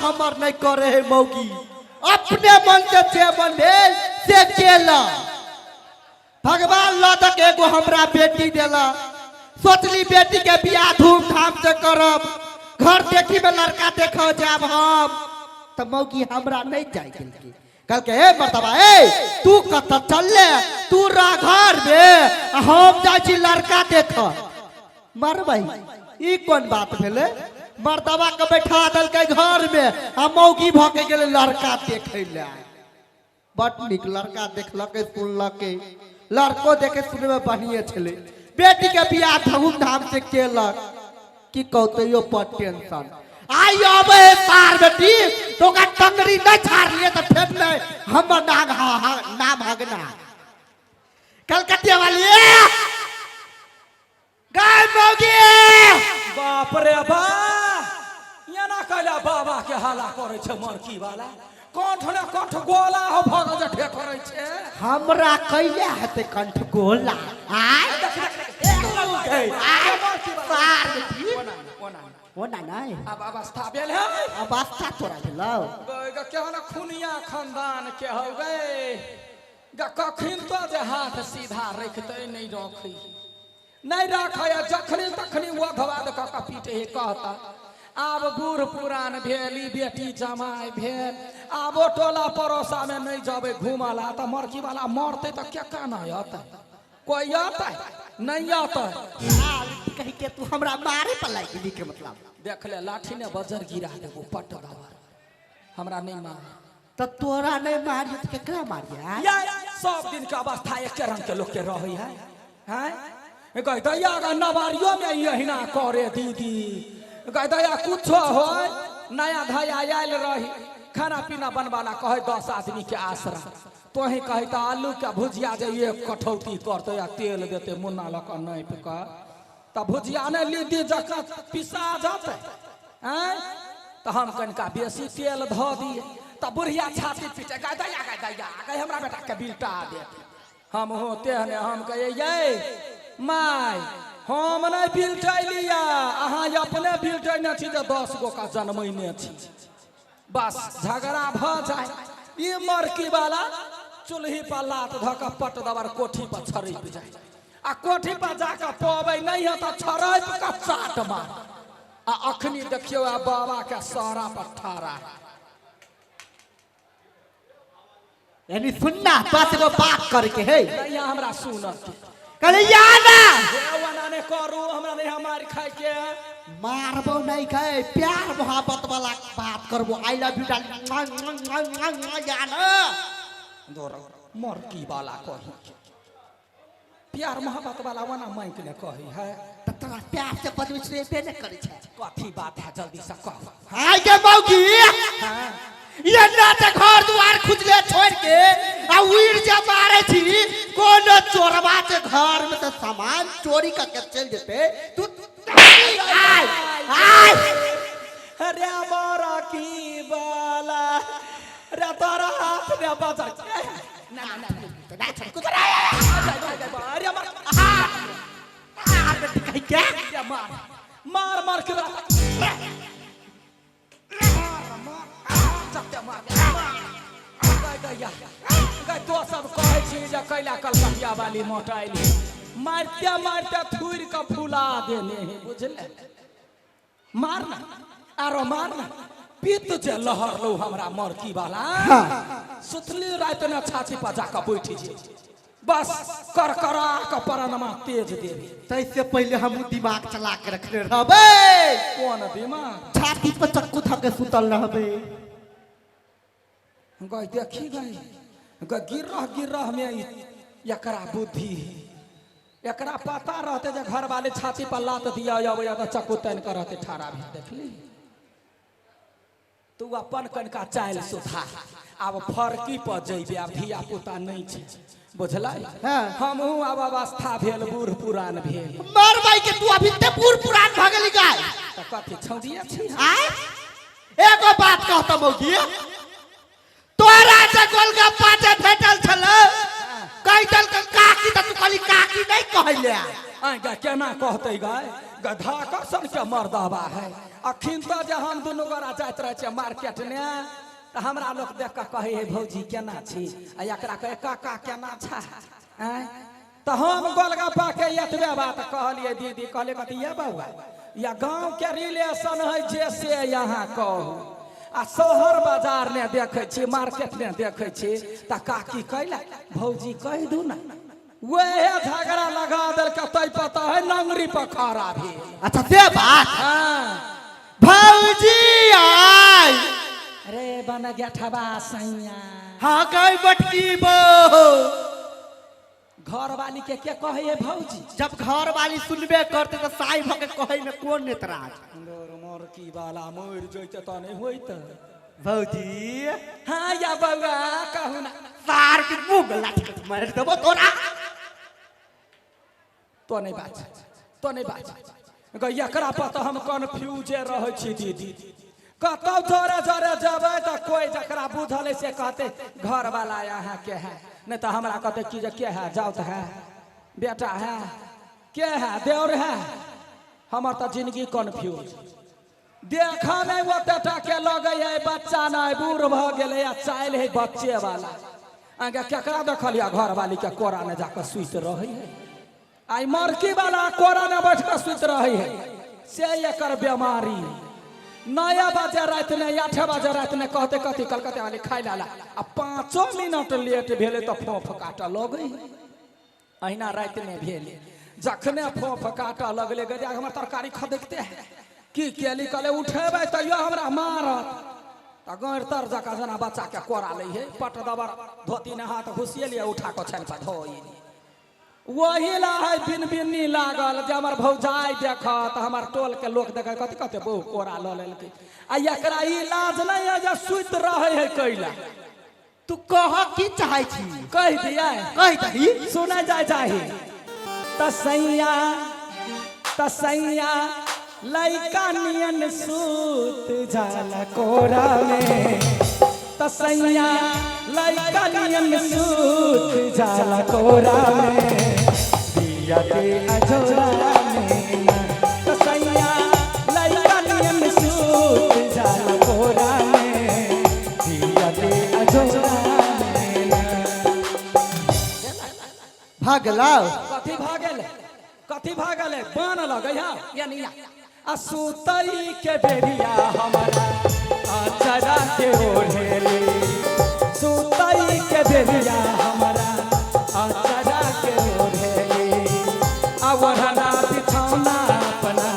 हमर नहीं करे है मौगी, अपने मन से जे मन भेल से केला। भगवान लऽ दऽ एगो हमरा बेटी देला, सोचली बेटी के बियाह धूमधाम से करब, घर देखी में लड़का देखो जाब हम, तो मौगी हमरा नहीं जाय गेलकी। कहलकै हे मर्दबा ए तू कत चलले, तू रह घर में आ हम जाइ छी लड़का देख। मरबै ई कोन बात भेलै? मर्दबा के बैठा देलकै घर में आ मौगी भऽ के गेलै लड़का देखै लए। बड नीक लड़का देखलकै सुनलकै, लड़को देखे सुनमे बढ़िए छलै। बेटी के बियाह धूमधाम से केलक। की कहू तैयो पर टेंशन आई अबे है सार बेटी तो ओकरा टंगरी नहीं छाड़लिए तो फेर नहीं हमर नाम नाम हगना। कलकतिया वाली गाय मौगी। बाप रे बा, एना कैला बाबा के हाला करै छै मरकी वाला, कंठ ने कंठ गोला हो भग जठे करै छै। हमरा कैले हेतै कंठ गोला? आय आय सार बेटी ओना नहि। आब अवस्था भेल है। अवस्था तोरा भेलौ? गै केहन खुनिया खानदान के हौ गै, ग कखन तो जे हाथ सीधा रखतै नहि रखै, नहि राखै, आ जखनी तखनी वधवाद कऽ कऽ पीटे हे। कहता आब बूढ़ पुरान भेल, ई बेटी जमाय भेल, आबो टोला पड़ोसामे नहि जबै घूमऽ ला तऽ मरकी वाला मरतै तऽ के काना अतै? कोइ अतै? नहि अतै। कहि के तू हमरा मारे पर लागि गेली के मतलब? देख ले लाठी ने बजर गिरा देबो पट दबर, हमरा नहि मार। तऽ तोरा नहि मारियो तऽ केकरा मारिया? या सब दिन के अवस्था एके रंग के लोग के रहे है हैं। कह दैया गा नवारियो में यहिना करे दीदी, कह दैया कुछो होय, नया धया आयल रही खाना पीना बनवाला कहे 10 आदमी के आसरा, तोही कहे तऽ आलू के भुजिया जे एक कठौती करते आ तेल देते मुन्ना लऽ कऽ नापि कऽ, तऽ भुजिया नहि लीदी जकाँ पिसा जेतै आँय, तऽ हम कनिका बेसी तेल धऽ दिए तऽ बुढ़िया छाती पीटे, गाय दैया गाय दैया गाय हमरा बेटाके बिलटा देत। हम हो तेहने हम कहियै यै माय हम नहि बिलटैलियै, अहाँ अपने बिलटैने छी जे 10 गो का जनमैने छी। बस झगड़ा भऽ जाय, ई मरकी वाला चूल्ही पर लात धऽ कऽ पट दबर कोठी पर छड़पि जाय, आ कोठी पर जाकऽ पबै नहि है तऽ छड़पि कऽ चाट मार। आ अखनी देखियौ आ बाबा के सहरा पर ठाड़ा है। यानी सुनना बस एगो बात करके है। नहीं हमरा सुनत के। कहले या ना। हे ओना नहि करू, हमरा नहीं मार खाय के। मारबो नहीं खाए, प्यार मोहब्बत वाला बात करबो, I love you darling, या ना। दौड़ मरकी वाला कही प्यार मोहब्बत वाला ओना माइक ने कही है। तऽ तोरा प्यार से बजबै छै एबे नहि करै छै। कथी बात है जल्दी से कह। हाय के मौगी। हाँ। ये ना ते घर दुआर खुजले छोड़ के आ उड़ जा मारे छी, कोनो चोरबा के घर में तो सामान चोरी करके चल जेते तू। आय आय अरे मारा की बाला रे तोरा हाथ में बजा ना ना ना ना छोड़ कुछ अरे मार मार बेटी कहीं क्या अरे मार मार मार के मार मार चकते मार मार गै गैया गै तो सब कहै छी जे कैला कलकतिया वाली मोटाइली मारते मारते थुरि के फुला देने है बुझले। मार ना आरो मार ना पित्त जे लहरलो हमरा मरकी वाला। सुतली राति ने छाती पर जाके बैठ जे बस करकरा के परनमा तेज देवे। तैसे पहले हम दिमाग चला के रखने रहबे। कोन दिमाग? छाती पर चक्कू धऽ के सुतल रहबे। गई देखी गई गई गिरह गिरह में एकरा बुद्धि है, एकरा पता रहते जे घर वाले छाती पर लात दिया अबैया तऽ चक्कू तानि कऽ रहते ठाड़ा भी। देखली तू अपन कनिका चालि सुधार, आब फरकी पर जइबे, आब धिया पुता नहि छै बुझलै। हाँ। हमहूँ आब अवस्था भेल बूढ़ पुरान भेल। मर भाई के तू अभी ते बूढ़ पुरान भऽ गेली गाय। तऽ कथी छौड़िए छी? आय एगो बात कहता मौगी, तोरा जे गोलगप्पा जे भेटल छलै कहि देलकै काकी, तऽ तू कहली काकी नहि कहैले। आइ गे केना कहतै गाय गधा कसन के मर्दबा है। अखिन तऽ जे हम दुनू गोरा जाइत रहै छियै मार्केट ने, तऽ हमरा लोक देख कऽ कहै है भौजी केना छी, आ एकरा कहै काका केना छा। आँय तऽ हम गोलगप्पा के एतबे बात कहलियै दीदी, कहलियै कथी ये बौआ, या गाँव के रिलेशन है जे से यहाँ कहू, आ शहर बाजार ने देखै छी, मार्केट ने देखै छी, तऽ काकी कैला भौजी कहि दू ने, वह झगड़ा लगा देलकै तै पता है नंगरी पर खड़ा भेल। अच्छा से बात। हाँ। भौजी आय। अरे बन गया ठबा सैया। हाँ गई बटकी बो। घर वाली के कहे है भौजी? जब घर वाली सुनबे करते तो साई भके कहे में कोन एतराज? मोर मोर की वाला मर जैते त नहीं होइत। भौजी। हाँ या बौआ कहू ना। सार के मुंह में लाठी के मार देबो तोरा। तो नहीं बात, तो नहीं बात गै, एकरा पर तऽ हम कन्फ्यूजे रहै छी दीदी। कतौ जोरे जोरे जेबै तऽ कोइ जकरा बुझल है से कहतै घरवाला अहाँके है, नहि तऽ हमरा कहतै कि जे के है, जाउत है, बेटा है, के है, देवर है। हमर तऽ जिंदगी कन्फ्यूज। देखऽ मे ओते टाके लगै है बच्चा नहि, बूढ़ भऽ गेलै आ चालि है बच्चे वाला। अहाँके केकरा देखलियै घरवाली के कोरा ने जाकऽ सुति रहै है? आई मरकी वाला कोरा ने बैठ कऽ सुति रहै है, से एकर बेमारी। 9 बजे राति में, 8 बजे राति में कहते कथी कलकत्ता वाली खाइ ला, आ 5 मिनट लेट भेलै तऽ फोफ काटऽ लगै है। अहिना राति में भेल, जखने फोफ काटऽ लगलै गजा हमर तरकारी खदकते है की केली, कहले उठेबै तैयो हमरा मारत, तऽ गैर तर जकाँ जेना बच्चा के कोरा लै है, पट दबर धोती ने हाथ घुसिएलियै, उठा कऽ छानि पर धोइ। वही ला है बिन बिन्नी लागल जे हमर भौजाइ देखत, हमर टोल के लोक देखत, कथी कहते बहु कोरा लऽ लेलकै, आ एकरा ई लाज नहि है जे सुति रहै है कैला। तू कह की चाहै छी? कहि दियै? कहि दही। सुनै जाय चाही। तसैया तसैया लैका नियन सूत जाला कोरा में, तसैया लैका नियन सूत जाला कोरा में, दिया के अजोरा में, तसैया लैका नियन सूत जाला कोरा में, दिया के अजोरा में। भगला कथी भागल, कथी भागल है? बान लगै है यानी आ सुतई के बेरिया हमारा अचरा के ओढ़ेली, सुतई के बेरिया हमारा अचरा के ओढ़ेली, आ ओढ़ना बिछौना अपना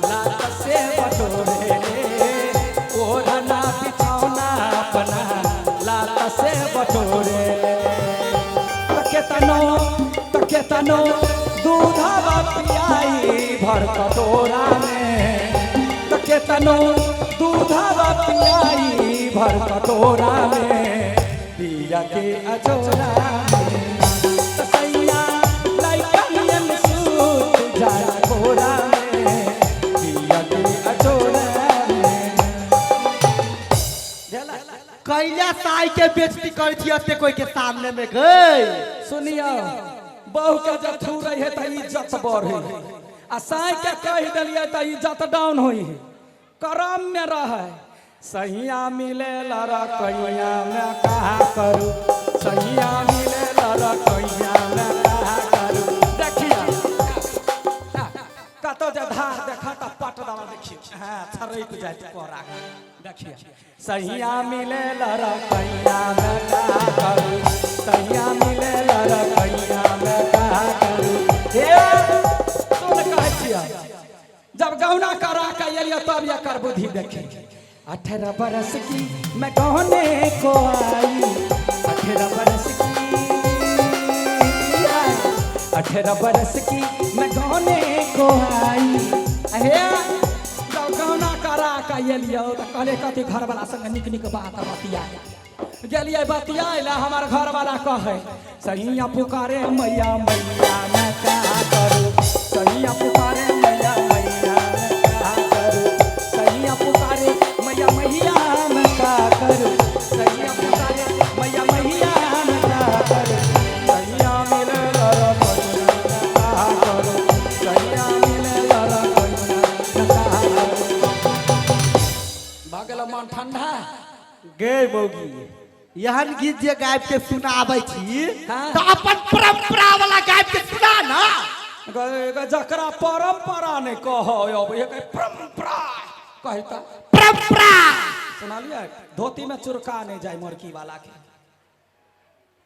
लात से बटोरेली, ओढ़ना बिछौना अपना लात से बटोरेली, तकेतनो तकेतनो दूधवा पियाई भर कटोरा में, तकेतनो दूधवा पियाई भर कटोरा में, दिया के अजोरा में, तसैया लैका नियन सूत जाला कोरा में, दिया के अजोरा में। कैला साई के बेइज्जती करै छी एते कोई के सामने में गई? सुनियो, बहू के जब थू रही है तो इज्जत बढ़े है, आ साई के कह दिलियै तो इज्जत डाउन होई है। करम में रहे सहिया मिले लड़कैया में कहा करू, सहिया मिले लड़कैया में कहा करू। देखिए कतौ जे धार देखा तऽ पट दवा देखिए, हाँ छरैक जाइत कोरा। देखिए सहिया मिले लड़कैया में का करू, सहिया मिले लड़कैया में का करू। हे सुन कहै छियै, जब गौना करा के एलियै तब एकर बुद्धि देखी। 18 बरस की मैं गौने को आई, 18 बरस की, 18 बरस की मैं गौने को आई। हे जब गौना करा के एलियै तऽ कहले कथी घरवाला संगे नीक नीक बात बतिया गेलियै, बतियाय ला हमर घरवाला कहै सैया पुकारे मैया मैया मैं क्या करू, सैया पुकारे मैया मैया मैं क्या करू, सैया पुकारे मैया मैया मैं क्या करू, सैया पुकारे मैया मैया मैं क्या करू, सैया मिले लड़कैया मैं क्या करू, गे मौगी एहन गीत जे गाबि के सुनाबै छी हाँ। तऽ अपन परंपरा वाला गाबि के सुना ना। गे गे जकरा परंपरा नहि कहऽ अबै है परंपरा कहता परंपरा सुनलियै धोती में चुरका नहि जाय मरकी वाला के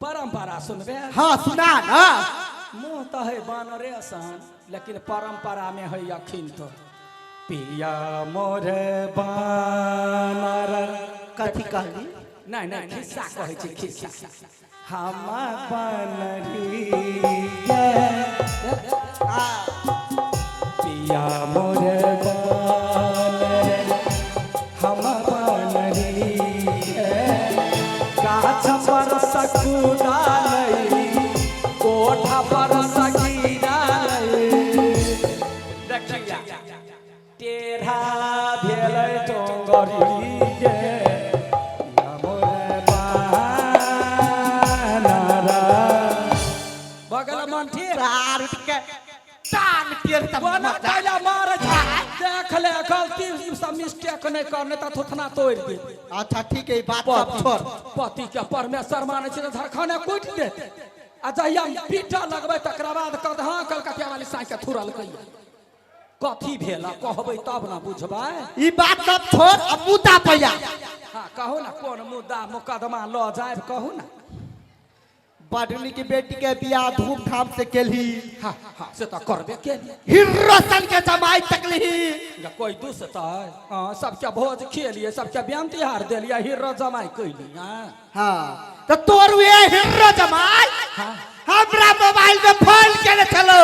परंपरा सुनबे। हाँ सुना ना। मुँह तऽ है बानरे सन लेकिन परंपरा में है अखिन तो पिया मोरे बानर। कथी कहली? नहीं नहीं खिस्सा कहै छी खिस्सा। हम बनरी पिया मोरे बानर हम बनरी गाछ पर सकुदा नहीं कोठा पर सगीरा नहीं। देखिया टेढ़ा भेलै टोंगरी गे बगल मन ठीक तार उठ के टांग टेढ़ तब कोना कैला मारै छै देख ले गलती सब मिस्टेक नहि कर नहि तऽ थोथना तोड़ि दे। अच्छा ठीक है बात सब छोड़। पति के परमेश्वर मानै छै तऽ झरखाने कुटि देत आ जहिया पीटा लगबै तकरा बाद कहत हाँ कलकतिया वाली साँइ के थुरलकै कथी भेल कहबै तब ने बुझबै। ई बात सब छोड़ अब मुद्दा पैया। हाँ कहू ना कोन मुद्दा मुकदमा लऽ जायब कहू ना। बडनी की बेटी के बियाह धूमधाम से केलही। हाँ हाँ से तऽ करबे केली। हिर्रो सन के जमाई तकलही। या कोई दुसतै हाँ सबके भोज खिएलियै सबके ब्याह तिहार देलियै हिर्रो जमाई कैली। हाँ हाँ तो तोर वे हिर्रो जमाई हाँ हमरा मोबाइल में फोन केने छलो।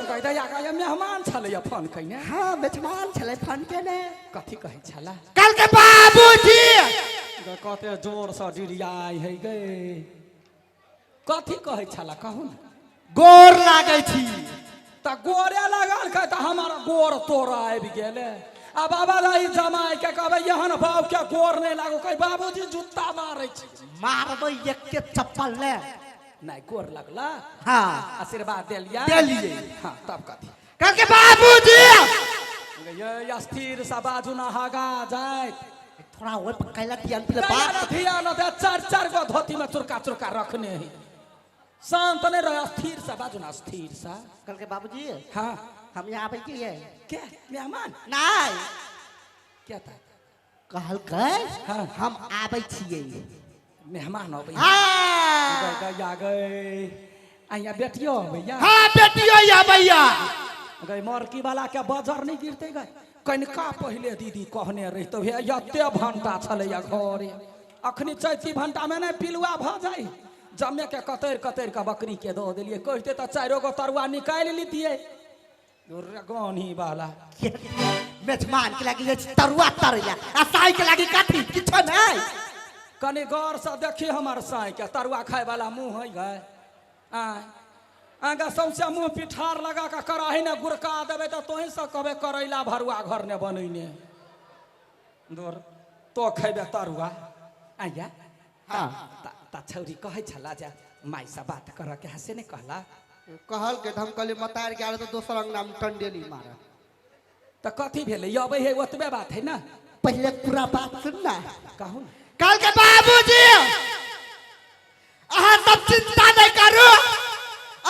गै दैया गै मेहमान छलैया फोन कयने। हाँ मेहमान छलै फोन केने। कथी कहै छला? कल के बाबूजी गै कते जोर से डिरियाइ है गै कथी कहै छला कहू ने। गोर लागै छी। तऽ गोरे लागल के तऽ हमर गोर तोरा आबि गेलै। आ बाबा दाई जमाई के कहबै एहन बाप के गोर नहि लागो कहै बाबूजी जुत्ता मारै छी। मारबै एक के चप्पल ले। नहि गोर लगला। हाँ आशीर्वाद देलियै। देलियै। हाँ तब कथी कल के बाबूजी ये स्थिर सा बाजू ना हगा जाइत थोड़ा ओहि पर कैला ध्यान दिले बात ध्यान दे चार चार गो धोती में चुरका चुरका रखने है शांत नहीं रहे स्थिर सा बाजू ना स्थिर सा। कल के बाबूजी हाँ हम यहाँ आबै की है क्या मेहमान नहीं क्या था कहलकै हाँ। हम आबै छियै मेहमान अबै हाँ गै गै आइया बेटियो अबैया। हाँ बेटियो आबैया। गै मरकी वाला के बजर नहीं गिरते गै कनिका पहिले दीदी कहने रहितौ हे एते भंटा छलैया घरे अखनी चैती भंटा में नहि पिलुआ भऽ जाइ जमे के कतरि कतरि के बकरी के दऽ देलियै कहिते तऽ चारिो गो तरुआ निकालि लितियै गनी वाला मेजमान के लागी जे तरुआ तरैया आ साई के लागी काठी किछो नहीं। कनि गौर से देखी हमर साई के तरुआ खाय वाला मुँह है गै आँय आगाँ सौंसे मुँह पिठार लगा कऽ कड़ाही ने गुड़का देबै तऽ तोहीं सब कहबै करैला भरुआ घर ने बनैने दूर तो खैबे तरुआ आइया। हाँ ता छौरी कहै छला जे माय से बात करऽ के है से नहि कहला। कहल के हम कहलियै मतार के आर तऽ दोसर अंगना में टंडेली मारे। तऽ कथी भेलै अबै है ओतबे बात है ना। पहले पूरा बात सुन ना। कहू ना। कल के बाबूजी अहाँ सब चिंता नहीं करू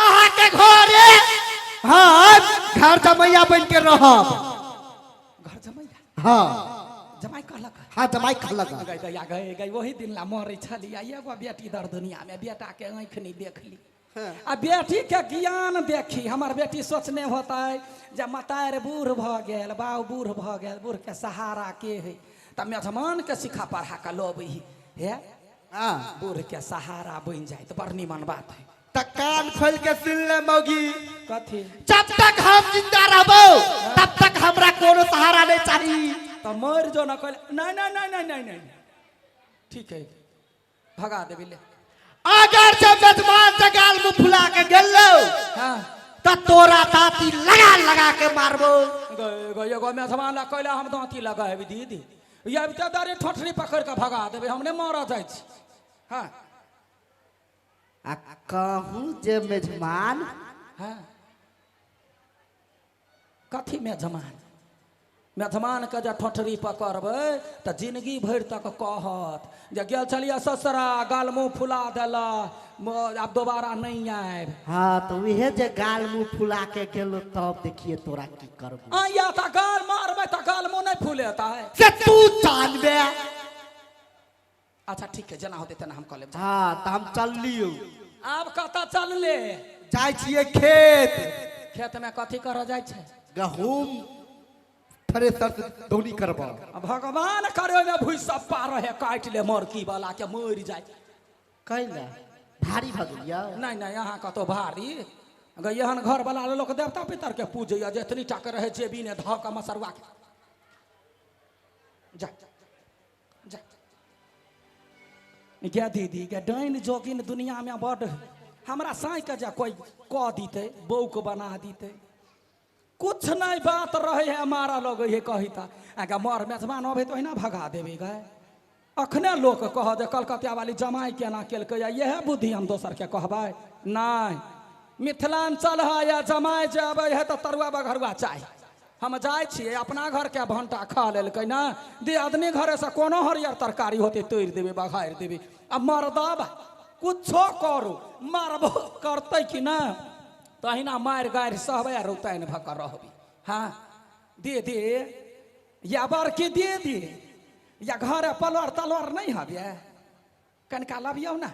अहाँ के घरे हाँ घर जमैया बन के रहब। घर जमैया? हाँ जमाई कहलक। हाँ जमाई कहलक। गई गई गई गई वही दिन ला मरै छलियै एगो बेटी दर दुनिया में बेटा के आँखि नहीं देखली आ बेटी के ज्ञान देखी हमर बेटी सोचने होतै जे मतार बूढ़ भऽ गेल बाउ बूढ़ भऽ गेल बूढ़ के सहारा के है तऽ मेजमान के सिखा पढ़ा के लबै हे हाँ बूढ़ के सहारा बनि जाए तऽ बड़ निमन बात है। त कान खोल के सुन ले मौगी कथी? जब तक हम जिंदा रहबो तब तक हमरा कोनो सहारा नहीं चाहिए। तऽ मरि जो ना कहले नहीं नहीं नहीं नहीं नहीं नहीं ठीक है भगा देबी ले। अगर जब मेजमान से गाल मुंह फुला के गेलो हाँ त तोरा दांती लगा लगा के मारबो। गए गए एगो मेजमान ला कहले हम दांती लगाएब दीदी ये तऽ दारी ठोठरी पकड़ के भगा देबै हम नहि मारऽ जाइ छी। हाँ आ कहूँ जे मेजमान हाँ कथी मेजमान? मेजबानके जे ठोठरी पकड़बै तऽ जिंदगी भरि तक कहत जे गेल छलियै ससुरा गाल मुँह फुला देलक, आब दोबारा नहि आयब। हाँ तऽ उहे जे गाल मुँह फुला के गेलो तब देखिए तोरा की करबो। आया तऽ गाल मारबै तऽ गाल मुँह नहि फुलेतै। से तू जानबे। अच्छा ठीक है, जेना होतै तेना हम कऽ लेब। हाँ तऽ हम चललियौ। आब कतऽ चलले? जाइ छियै खेत। खेत में कथी करऽ जाइ छै? गहूम थ्रेसर से दौनी करब। भगवान करे ओहिमे भूसि सब पार रहे, काटि ले मरकी वाला के मरि जाय। कैला भारी भऽ गेलियौ? नहि नहि, अहाँ कतौ भारी गे, एहन घर वाला लोक देवता पितर के पूजैया जे एतनी टा के रहे जेबी ने धऽ कऽ मसरुआ के। जा जा गे दीदी गे, डाइन जोगिन दुनिया में बड, हमरा साँइ के जे कोइ कऽ दितै, बौक बना दितै, कुछ नहीं बात रहे है, मारा लगे है कही ता आगे मर मेजबान अबे तो ओहिना भगा देबे गए। अखने लोक कह जे कलकतिया वाली जमाई केना केलकै, इएह बुद्धि हम दोसर के कहबै नहीं। मिथिलांचल है या जमाई जे अबै है तऽ तरुआ बघरुआ चाही। हम जाइ छियै अपना घरके भण्टा खा लेलकै ने, दियादनी घरेसँ कोनो हरियर तरकारी होतै तोड़ि देबै बघारि देबै। आ मरदब कुछो करू मारबो करतै कि नहि, तहिना मारि गारि सहबै आ रौताइन भऽ कऽ रहबै। हँ दीदी या बड़की दीदी या घरे पलर तलर नहि हबे, कनिका लबियौ ने।